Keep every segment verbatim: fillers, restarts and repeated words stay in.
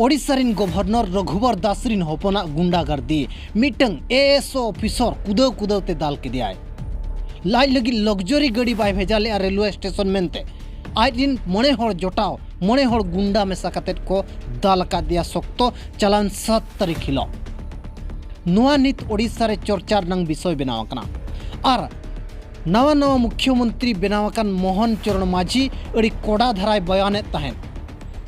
ᱳᱰᱤᱥᱟ ᱨᱤᱱ ᱜᱚᱵᱷᱚᱨᱱᱚᱨ ᱨᱚᱜᱷᱩᱵᱚᱨ ᱫᱟᱥ ᱨᱤᱱ ᱦᱚᱯᱚᱱᱟᱜ ᱜᱩᱱᱰᱟᱜᱟᱨᱫᱤ ᱢᱤᱫᱴᱟᱝ ᱮ ᱮᱥ ᱳ ᱚᱯᱷᱤᱥᱚᱨ ᱠᱩᱫᱟᱹᱣ ᱠᱩᱫᱟᱹᱣ ᱛᱮ ᱫᱟᱞ ᱠᱮᱫᱮᱭᱟᱭ᱾ ᱞᱟᱡ ᱞᱟᱹᱜᱤᱫ ᱞᱚᱠᱡᱚᱨᱤ ᱜᱟᱹᱰᱤ ᱵᱟᱭ ᱵᱷᱮᱡᱟ ᱞᱮᱫᱼᱟ ᱨᱮᱞᱣᱮ ᱥᱴᱮᱥᱚᱱ ᱢᱮᱱᱛᱮ᱾ ᱟᱡ ᱨᱤᱱ ᱢᱚᱬᱮ ᱦᱚᱲ ᱡᱚᱴᱟᱣ, ᱢᱚᱬᱮ ᱦᱚᱲ ᱜᱩᱱᱰᱟ ᱢᱮᱥᱟ ᱠᱟᱛᱮᱫ ᱠᱚ ᱫᱟᱞ ᱟᱠᱟᱫᱮᱭᱟ ᱥᱚᱠᱛᱚ ᱪᱟᱞᱟᱣᱮᱱ ᱥᱟᱛ ᱛᱟᱹᱨᱤᱠᱷ ᱦᱤᱞᱳᱜ᱾ ᱱᱚᱣᱟ ᱱᱤᱛ ᱳᱰᱤᱥᱟ ᱨᱮ ᱪᱚᱨᱪᱟ ᱨᱮᱱᱟᱝ ᱵᱤᱥᱚᱭ ᱵᱮᱱᱟᱣ ᱟᱠᱟᱱᱟ᱾ ᱟᱨ ᱱᱟᱣᱟ ᱱᱟᱣᱟ ᱢᱩᱠᱷᱭᱚᱢᱚᱱᱛᱨᱤ ᱵᱮᱱᱟᱣ ᱟᱠᱟᱱ ᱢᱳᱦᱚᱱ ᱪᱚᱨᱚᱬ ᱢᱟᱹᱡᱷᱤ ᱟᱹᱰᱤ ᱠᱚᱰᱟ ᱫᱷᱟᱨᱟᱭ ᱵᱚᱭᱟᱱᱮᱫ ᱛᱟᱦᱮᱸᱫ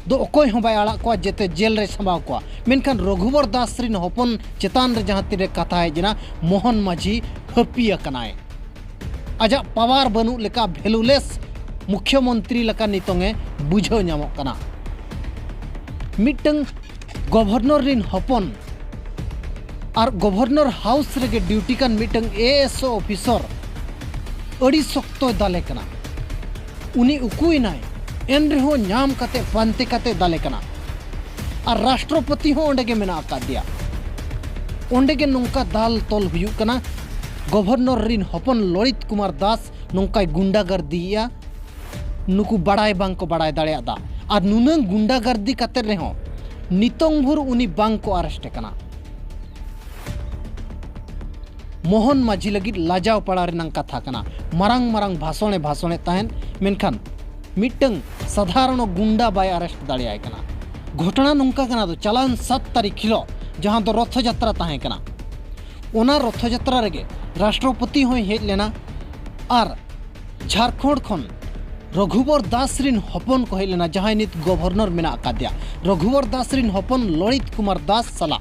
ᱫᱚ, ᱚᱠᱚᱭ ᱦᱚᱸ ᱵᱟᱭ ᱟᱲᱟᱜ ᱠᱚᱣᱟ, ᱡᱮᱛᱮ ᱡᱮᱞ ᱨᱮ ᱥᱟᱢᱵᱟᱣ ᱠᱚᱣᱟ᱾ ᱢᱮᱱᱠᱷᱟᱱ ᱨᱚᱜᱷᱩᱵᱚᱨ ᱫᱟᱥ ᱨᱤᱱ ᱦᱚᱯᱚᱱ ᱪᱮᱛᱟᱱ ᱨᱮ ᱡᱟᱦᱟᱸ ᱛᱤᱱᱨᱮ ᱠᱟᱛᱷᱟ ᱦᱮᱡ ᱮᱱᱟ, ᱢᱳᱦᱚᱱ ᱢᱟᱹᱡᱷᱤ ᱦᱟᱹᱯᱤ ᱟᱠᱟᱱᱟᱭ᱾ ᱟᱡᱟᱜ ᱯᱟᱣᱟᱨ ᱵᱟᱹᱱᱩᱜ ᱞᱮᱠᱟ, ᱵᱷᱮᱞᱩᱞᱮᱥ ᱢᱩᱠᱷᱭᱚᱢᱚᱱᱛᱨᱤ ᱞᱮᱠᱟ ᱱᱤᱛᱚᱝ ᱮ ᱵᱩᱡᱷᱟᱹᱣ ᱧᱟᱢᱚᱜ ᱠᱟᱱᱟ᱾ ᱢᱤᱫᱴᱟᱝ ᱜᱚᱵᱷᱚᱨᱱᱚᱨ ᱨᱤᱱ ᱦᱚᱯᱚᱱ ᱟᱨ ᱜᱚᱵᱷᱚᱨᱱᱚᱨ ᱦᱟᱣᱩᱥ ᱨᱮᱜᱮ ᱰᱤᱭᱩᱴᱤ ᱠᱟᱱ ᱢᱤᱫᱴᱟᱝ ᱮ ᱮᱥ ᱳ ᱚᱯᱷᱤᱥᱚᱨ ᱟᱹᱰᱤ ᱥᱚᱠᱛᱚᱭ ᱫᱟᱞᱮ ᱠᱟᱱᱟ᱾ ᱩᱱᱤ ᱩᱠᱩᱭᱮᱱᱟᱭ, ᱮᱱ ᱨᱮᱦᱚᱸ ᱧᱟᱢ ᱠᱟᱛᱮ ᱯᱟᱱᱛᱮ ᱠᱟᱛᱮ ᱫᱟᱞᱮ ᱠᱟᱱᱟ᱾ ᱟᱨ ᱨᱟᱥᱴᱨᱚᱯᱚᱛᱤ ᱦᱚᱸ ᱚᱸᱰᱮ ᱜᱮ ᱢᱮᱱᱟᱜ ᱟᱠᱟᱫᱮᱭᱟ᱾ ᱚᱸᱰᱮ ᱜᱮ ᱱᱚᱝᱠᱟ ᱫᱟᱞ ᱛᱚᱞ ᱦᱩᱭᱩᱜ ᱠᱟᱱᱟ᱾ ᱜᱚᱵᱷᱚᱨᱱᱚᱨ ᱨᱤᱱ ᱦᱚᱯᱚᱱ ᱞᱚᱲᱤᱛ ᱠᱩᱢᱟᱨ ᱫᱟᱥ ᱱᱚᱝᱠᱟᱭ ᱜᱩᱱᱰᱟᱜᱟᱨᱫᱤᱭᱮᱜᱼᱟ᱾ ᱱᱩᱠᱩ ᱵᱟᱲᱟᱭ ᱵᱟᱝ ᱠᱚ ᱵᱟᱲᱟᱭ ᱫᱟᱲᱮᱭᱟᱫᱟ᱾ ᱟᱨ ᱱᱩᱱᱟᱹᱝ ᱜᱩᱱᱰᱟᱜᱟᱨᱫᱤ ᱠᱟᱛᱮ ᱨᱮᱦᱚᱸ ᱱᱤᱛᱚᱝ ᱵᱷᱳᱨ ᱩᱱᱤ ᱵᱟᱝ ᱠᱚ ᱟᱨᱮᱥᱴ ᱮ ᱠᱟᱱᱟ᱾ ᱢᱳᱦᱚᱱ ᱢᱟᱹᱡᱷᱤ ᱞᱟᱹᱜᱤᱫ ᱞᱟᱡᱟᱣ ᱯᱟᱲᱟ ᱨᱮᱱᱟᱝ ᱠᱟᱛᱷᱟ ᱠᱟᱱᱟ᱾ ᱢᱟᱨᱟᱝ ᱢᱟᱨᱟᱝ ᱵᱷᱟᱥᱚᱬᱮ ᱵᱷᱟᱥᱚᱬᱮᱫ ᱛᱟᱦᱮᱸᱫ, ᱢᱮᱱᱠᱷᱟᱱ ᱢᱤᱫᱴᱟᱝ ᱥᱟᱫᱷᱟᱨᱚᱱ ᱜᱩᱱᱰᱟ ᱵᱟᱭ ᱟᱨᱮᱥᱴ ᱫᱟᱲᱮᱭᱟᱭ ᱠᱟᱱᱟ᱾ ᱜᱷᱚᱴᱚᱱᱟ ᱱᱚᱝᱠᱟ ᱠᱟᱱᱟ ᱫᱚ, ᱪᱟᱞᱟᱣᱮᱱ ᱥᱟᱛ ᱛᱟᱹᱨᱤᱠᱷ ᱦᱤᱞᱳᱜ ᱡᱟᱦᱟᱸ ᱫᱚ ᱨᱚᱛᱷᱚ ᱡᱟᱛᱨᱟ ᱛᱟᱦᱮᱸ ᱠᱟᱱᱟ, ᱚᱱᱟ ᱨᱚᱛᱷᱚ ᱡᱟᱛᱨᱟ ᱨᱮᱜᱮ ᱨᱟᱥᱴᱨᱚᱯᱚᱛᱤ ᱦᱚᱸᱭ ᱦᱮᱡ ᱞᱮᱱᱟ ᱟᱨ ᱡᱷᱟᱲᱠᱷᱚᱸᱰ ᱠᱷᱚᱱ ᱨᱚᱜᱷᱩᱵᱚᱨ ᱫᱟᱥ ᱨᱤᱱ ᱦᱚᱯᱚᱱ ᱠᱚ ᱦᱮᱡ ᱞᱮᱱᱟ, ᱡᱟᱦᱟᱸᱭ ᱱᱤᱛ ᱜᱚᱵᱷᱚᱨᱱᱚᱨ ᱢᱮᱱᱟᱜ ᱟᱠᱟᱫᱮᱭᱟ᱾ ᱨᱚᱜᱷᱩᱵᱚᱨ ᱫᱟᱥ ᱨᱤᱱ ᱦᱚᱯᱚᱱ ᱞᱚᱲᱤᱛ ᱠᱩᱢᱟᱨ ᱫᱟᱥ ᱥᱟᱞᱟᱜ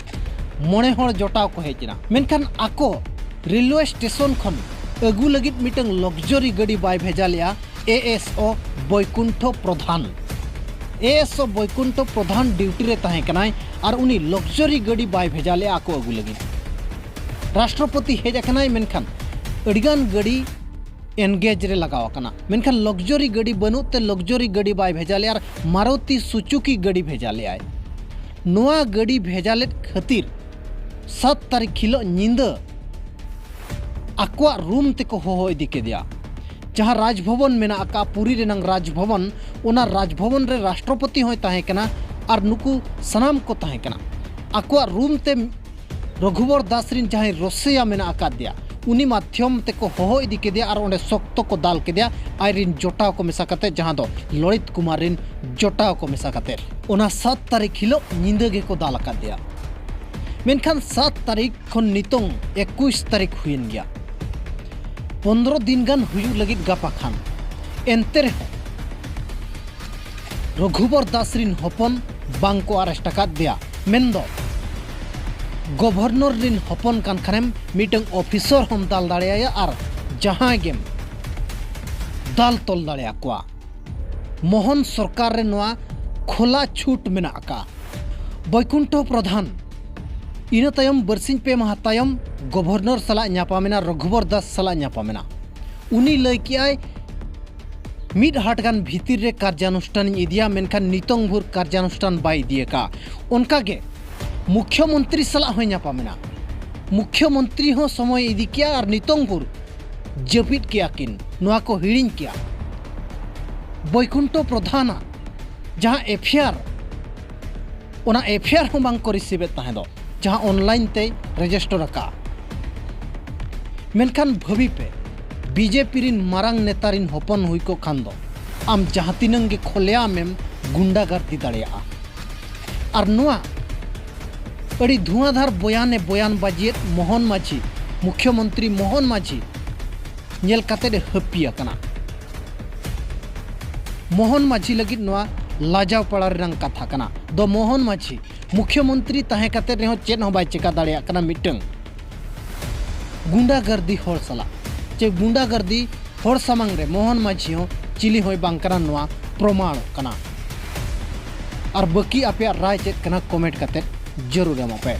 ᱢᱚᱬᱮ ᱦᱚᱲ ᱡᱚᱴᱟᱣ ᱠᱚ ᱦᱮᱡ ᱮᱱᱟ᱾ ᱢᱮᱱᱠᱷᱟᱱ ᱟᱠᱚ ᱨᱮᱞᱣᱮ ᱥᱴᱮᱥᱚᱱ ᱠᱷᱚᱱ ᱟᱹᱜᱩ ᱞᱟᱹᱜᱤᱫ ᱢᱤᱫᱴᱟᱝ ᱞᱚᱠᱡᱚᱨᱤ ᱜᱟᱹᱰᱤ ᱵᱟᱭ ᱵᱷᱮᱡᱟ ᱞᱮᱫᱼᱟ ᱮ ᱮᱥ ᱳ ᱵᱳᱭᱠᱩᱱᱴᱷᱚ ᱯᱨᱚᱫᱷᱟᱱ᱾ ᱮ ᱮᱥ ᱳ ᱵᱳᱭᱠᱩᱱᱴᱷᱚ ᱯᱨᱚᱫᱷᱟᱱ ᱰᱤᱭᱩᱴᱤ ᱨᱮ ᱛᱟᱦᱮᱸ ᱠᱟᱱᱟᱭ ᱟᱨ ᱩᱱᱤ ᱞᱚᱠᱡᱚᱨᱤ ᱜᱟᱹᱰᱤ ᱵᱟᱭ ᱵᱷᱮᱡᱟ ᱞᱮᱫᱼᱟ ᱟᱠᱚ ᱟᱹᱜᱩ ᱞᱟᱹᱜᱤᱫ᱾ ᱨᱟᱥᱴᱨᱚᱯᱚᱛᱤ ᱦᱮᱡ ᱟᱠᱟᱱᱟᱭ, ᱢᱮᱱᱠᱷᱟᱱ ᱟᱹᱰᱤᱜᱟᱱ ᱜᱟᱹᱰᱤ ᱮᱱᱜᱮᱡᱽ ᱨᱮ ᱞᱟᱜᱟᱣ ᱟᱠᱟᱱᱟ, ᱢᱮᱱᱠᱷᱟᱱ ᱞᱚᱠᱡᱚᱨᱤ ᱜᱟᱹᱰᱤ ᱵᱟᱹᱱᱩᱜ ᱛᱮ ᱞᱚᱠᱡᱚᱨᱤ ᱜᱟᱹᱰᱤ ᱵᱟᱭ ᱵᱷᱮᱡᱟ ᱞᱮᱫᱼᱟ ᱟᱨ ᱢᱟᱨᱩᱛᱤ ᱥᱩᱡᱩᱠᱤ ᱜᱟᱹᱰᱤ ᱵᱷᱮᱡᱟ ᱞᱮᱫᱼᱟᱭ᱾ ᱱᱚᱣᱟ ᱜᱟᱹᱰᱤ ᱵᱷᱮᱡᱟ ᱞᱮᱫ ᱠᱷᱟᱹᱛᱤᱨ ᱥᱟᱛ ᱛᱟᱹᱨᱤᱠᱷ ᱦᱤᱞᱳᱜ ᱧᱤᱫᱟᱹ ᱟᱠᱚᱣᱟᱜ ᱨᱩᱢ ᱛᱮᱠᱚ ᱦᱚᱦᱚ ᱤᱫᱤ ᱠᱮᱫᱮᱭᱟ᱾ ᱡᱟᱦᱟᱸ ᱨᱟᱡᱽᱵᱷᱚᱵᱚᱱ ᱢᱮᱱᱟᱜ ᱟᱠᱟᱫ, ᱯᱩᱨᱤ ᱨᱮᱱᱟᱝ ᱨᱟᱡᱽᱵᱷᱚᱵᱚᱱ, ᱚᱱᱟ ᱨᱟᱡᱽᱵᱷᱚᱵᱚᱱ ᱨᱮ ᱨᱟᱥᱴᱨᱚᱯᱚᱛᱤ ᱦᱚᱸᱭ ᱛᱟᱦᱮᱸ ᱠᱟᱱᱟ ᱟᱨ ᱱᱩᱠᱩ ᱥᱟᱱᱟᱢ ᱠᱚ ᱛᱟᱦᱮᱸ ᱠᱟᱱᱟ᱾ ᱟᱠᱚᱣᱟᱜ ᱨᱩᱢ ᱛᱮ ᱨᱚᱜᱷᱩᱵᱚᱨ ᱫᱟᱥ ᱨᱤᱱ ᱡᱟᱦᱟᱸᱭ ᱨᱚᱥᱮᱭᱟ ᱢᱮᱱᱟᱜ ᱟᱠᱟᱫᱮᱭᱟ, ᱩᱱᱤ ᱢᱟᱫᱽᱫᱷᱚᱢ ᱛᱮᱠᱚ ᱦᱚᱦᱚ ᱤᱫᱤ ᱠᱮᱫᱮᱭᱟ ᱟᱨ ᱚᱸᱰᱮ ᱥᱚᱠᱛᱚ ᱠᱚ ᱫᱟᱞ ᱠᱮᱫᱮᱭᱟ, ᱟᱡ ᱨᱤᱱ ᱡᱚᱴᱟᱣ ᱠᱚ ᱢᱮᱥᱟ ᱠᱟᱛᱮ, ᱡᱟᱦᱟᱸ ᱫᱚ ᱞᱚᱞᱤᱛ ᱠᱩᱢᱟᱨ ᱨᱤᱱ ᱡᱚᱴᱟᱣ ᱠᱚ ᱢᱮᱥᱟ ᱠᱟᱛᱮ᱾ ᱚᱱᱟ ᱥᱟᱛ ᱛᱟᱹᱨᱤᱠᱷ ᱦᱤᱞᱳᱜ ᱧᱤᱫᱟᱹ ᱜᱮᱠᱚ ᱫᱟᱞ ᱟᱠᱟᱫᱮᱭᱟ᱾ ᱢᱮᱱᱠᱷᱟᱱ ᱥᱟᱛ ᱛᱟᱹᱨᱤᱠᱷ ᱠᱷᱚᱱ ᱱᱤᱛᱚᱝ ᱮᱠᱩᱥ ᱛᱟᱹᱨᱤᱠᱷ ᱦᱩᱭᱮᱱ ᱜᱮᱭᱟ᱾ ᱯᱚᱱᱫᱽᱨᱚ ᱫᱤᱱ ᱜᱟᱱ ᱦᱩᱭᱩᱜ ᱞᱟᱹᱜᱤᱫ ᱜᱟᱯᱟ ᱠᱷᱟᱱ᱾ ᱮᱱᱛᱮ ᱨᱮᱦᱚᱸ ᱨᱚᱜᱷᱩᱵᱚᱨ ᱫᱟᱥ ᱨᱤᱱ ᱦᱚᱯᱚᱱ ᱵᱟᱝ ᱠᱚ ᱟᱨᱮᱥᱴ ᱟᱠᱟᱫ ᱫᱮᱭᱟ᱾ ᱢᱮᱱᱫᱚ ᱜᱚᱵᱷᱚᱨᱱᱚᱨ ᱨᱤᱱ ᱦᱚᱯᱚᱱ ᱠᱟᱱ ᱠᱷᱟᱱᱮᱢ ᱢᱤᱫᱴᱟᱝ ᱚᱯᱷᱤᱥᱚᱨ ᱦᱚᱸᱢ ᱫᱟᱞ ᱫᱟᱲᱮᱭᱟᱭᱟ ᱟᱨ ᱡᱟᱦᱟᱸᱭ ᱜᱮᱢ ᱫᱟᱞ ᱛᱚᱞ ᱫᱟᱲᱮᱭᱟᱠᱚᱣᱟ᱾ ᱢᱳᱦᱚᱱ ᱥᱚᱨᱠᱟᱨ ᱨᱮ ᱱᱚᱣᱟ ᱠᱷᱳᱞᱟ ᱪᱷᱩᱴ ᱢᱮᱱᱟᱜ ᱟᱠᱟᱫᱼᱟ᱾ ᱵᱳᱭᱠᱩᱱᱴᱷᱚ ᱯᱨᱚᱫᱷᱟᱱ ᱤᱱᱟᱹ ᱛᱟᱭᱚᱢ ᱵᱟᱨᱥᱤᱧ ᱯᱮ ᱢᱟᱦᱟ ᱛᱟᱭᱚᱢ ᱜᱚᱵᱷᱚᱨᱱᱚᱨ ᱥᱟᱞᱟᱜ ᱧᱟᱯᱟᱢᱮᱱᱟ, ᱨᱚᱜᱷᱩᱵᱚᱨ ᱫᱟᱥ ᱥᱟᱞᱟᱜ ᱧᱟᱯᱟᱢᱮᱱᱟ᱾ ᱩᱱᱤ ᱞᱟᱹᱭ ᱠᱮᱜᱼᱟᱭ, ᱢᱤᱫ ᱦᱟᱴ ᱜᱟᱱ ᱵᱷᱤᱛᱤᱨ ᱨᱮ ᱠᱟᱨᱡᱟᱱᱩᱥᱴᱷᱟᱱᱤᱧ ᱤᱫᱤᱭᱟ, ᱢᱮᱱᱠᱷᱟᱱ ᱱᱤᱛᱚᱝ ᱵᱷᱳᱨ ᱠᱟᱨᱡᱟᱱᱩᱥᱴᱷᱟᱱ ᱵᱟᱭ ᱤᱫᱤᱭᱟᱠᱟᱫᱼᱟ᱾ ᱚᱱᱠᱟᱜᱮ ᱢᱩᱠᱷᱭᱚᱢᱚᱱᱛᱨᱤ ᱥᱟᱞᱟᱜ ᱦᱚᱸᱭ ᱧᱟᱯᱟᱢᱮᱱᱟ᱾ ᱢᱩᱠᱷᱭᱚᱢᱚᱱᱛᱨᱤ ᱦᱚᱸ ᱥᱚᱢᱚᱭ ᱤᱫᱤ ᱠᱮᱜᱼᱟ ᱟᱨ ᱱᱤᱛᱚᱝ ᱵᱷᱳᱨ ᱡᱟᱹᱯᱤᱫ ᱠᱮᱜᱼᱟ ᱠᱤᱱ, ᱱᱚᱣᱟ ᱠᱚ ᱦᱤᱲᱤᱧ ᱠᱮᱜᱼᱟ᱾ ᱵᱳᱭᱠᱩᱱᱴᱷᱚ ᱯᱨᱚᱫᱷᱟᱱᱟᱜ ᱡᱟᱦᱟᱸ ᱮᱯᱷ ᱟᱭ ᱟᱨ, ᱚᱱᱟ ᱮᱯᱷ ᱟᱭ ᱟᱨ ᱦᱚᱸ ᱵᱟᱝ ᱠᱚ ᱨᱤᱥᱤᱵᱷ ᱮᱫ ᱛᱟᱦᱮᱸ ᱫᱚ, ᱡᱟᱦᱟᱸ ᱚᱱᱞᱟᱭᱤᱱ ᱛᱮᱭ ᱨᱮᱡᱤᱥᱴᱟᱨ ᱟᱠᱟᱫᱼᱟ᱾ ᱢᱮᱱᱠᱷᱟᱱ ᱵᱷᱟᱹᱵᱤ ᱯᱮ, ᱵᱤᱡᱮᱯᱤ ᱨᱤᱱ ᱢᱟᱨᱟᱝ ᱱᱮᱛᱟ ᱨᱤᱱ ᱦᱚᱯᱚᱱ ᱦᱩᱭ ᱠᱚᱜ ᱠᱷᱟᱱ ᱫᱚ ᱟᱢ ᱡᱟᱦᱟᱸ ᱛᱤᱱᱟᱹᱝ ᱜᱮ ᱠᱷᱚᱞᱮᱟᱢ ᱮᱢ ᱜᱩᱱᱰᱟᱜᱟᱨᱫᱤ ᱫᱟᱲᱮᱭᱟᱜᱼᱟ᱾ ᱟᱨ ᱱᱚᱣᱟ ᱟᱹᱰᱤ ᱫᱷᱩᱣᱟᱸᱫᱷᱟᱨ ᱵᱚᱭᱟᱱᱮ ᱵᱚᱭᱟᱱ ᱵᱟᱡᱤᱭᱮᱫ ᱢᱳᱦᱚᱱ ᱢᱟᱹᱡᱷᱤ, ᱢᱩᱠᱷᱭᱚᱢᱚᱱᱛᱨᱤ ᱢᱳᱦᱚᱱ ᱢᱟᱹᱡᱷᱤ ᱧᱮᱞ ᱠᱟᱛᱮᱫ ᱮ ᱦᱟᱹᱯᱤ ᱟᱠᱟᱱᱟ᱾ ᱢᱳᱦᱚᱱ ᱢᱟᱹᱡᱷᱤ ᱞᱟᱹᱜᱤᱫ ᱱᱚᱣᱟ ᱞᱟᱡᱟᱣ ᱯᱟᱲᱟ ᱨᱮᱱᱟᱜ ᱠᱟᱛᱷᱟ ᱠᱟᱱᱟ᱾ ᱫᱚ ᱢᱳᱦᱚᱱ ᱢᱟᱹᱡᱷᱤ ᱢᱩᱠᱷᱭᱚᱢᱚᱱᱛᱨᱤ ᱛᱟᱦᱮᱸ ᱠᱟᱛᱮᱫ ᱨᱮᱦᱚᱸ ᱪᱮᱫ ᱦᱚᱸ ᱵᱟᱭ ᱪᱮᱠᱟ ᱫᱟᱲᱮᱭᱟᱜ ᱠᱟᱱᱟ᱾ ᱢᱤᱫᱴᱟᱝ ᱜᱩᱱᱰᱟᱜᱟᱨᱫᱤ ᱦᱚᱲ ᱥᱟᱞᱟᱜ, ᱪᱮ ᱜᱩᱱᱰᱟᱜᱟᱨᱫᱤ ᱦᱚᱲ ᱥᱟᱢᱟᱝ ᱨᱮ ᱢᱳᱦᱚᱱ ᱢᱟᱹᱡᱷᱤ ᱦᱚᱸ ᱪᱤᱞᱤ ᱦᱚᱸᱭ ᱵᱟᱝ ᱠᱟᱱᱟ, ᱱᱚᱣᱟ ᱯᱨᱚᱢᱟᱬᱚᱜ ᱠᱟᱱᱟ᱾ ᱟᱨ ᱵᱟᱹᱠᱤ ᱟᱯᱮᱭᱟᱜ ᱨᱟᱭ ᱪᱮᱫ ᱠᱟᱱᱟ, ᱠᱚᱢᱮᱱᱴ ᱠᱟᱛᱮᱫ ᱡᱟᱹᱨᱩᱲ ᱮᱢᱚᱜ ᱯᱮ᱾